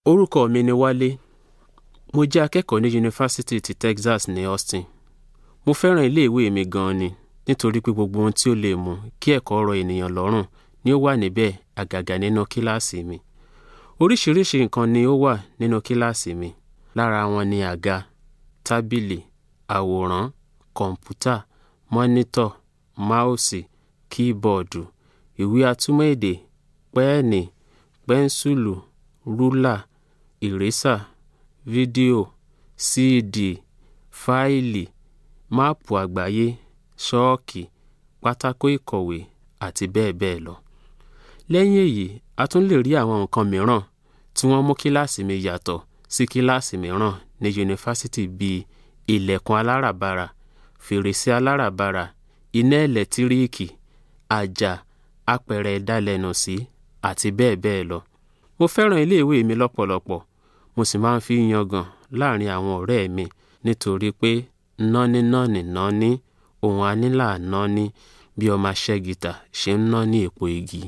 Orúkọ mi ni Wálé. Mo jẹ́ akẹ́kọ̀ọ́ ní Yunifásítì ti Texas ní Austin. Mo fẹ́ràn iléèwé mi gan-an ni nítorí pé gbogbo ohun tí ó lè mú kí ẹ̀kọ́ rọ ènìyàn lọ́rùn ni ó wà níbẹ̀ àgàgà nínú kíláàsì mi. Oríṣiríṣi nǹkan ni ó wà nínú kíláàsì mi. Lára wọn ni àga, tábìlì, àwòrán, kọ̀m̀pútà, mọ́nítọ̀, máùsì, kíbọọ̀dù, ìwé atúmọ̀ èdè, pẹ́ẹ̀nì, pẹ́ńsùlù, rúlà, ìrésà, fídíò, síídìì, fáìlì, máàpù àgbáyé, ṣọ́ọ̀kì, pátákó ìkọ̀wé àti bẹ́ẹ̀ bẹ́ẹ̀ lọ. Lẹ́yìn èyí, a tún lè rí àwọn nǹkan mìíràn tí wọ́n mú kíláàsì mi yàtọ̀ sí kíláàsì mìíràn ní yunifásítì bíi ilẹ̀kùn aláràbarà, fèrèsé aláràbarà, iná ẹ̀lẹ́tíríìkì, àjà, apẹ̀rẹ̀ ìdalẹ̀nùsí àti bẹ́ẹ̀ bẹ́ẹ̀ lọ. Mo fẹ́ràn iléèwé mi lọ́pọ̀lọpọ̀, mo sì máa ń fi yangàn láàrin àwọn ọ̀rẹ́ mi nítorí pé nání nání nání, ohun a ní là ń nání bí ọmọ aṣẹ́gìtà ṣe ń nání èpo igi.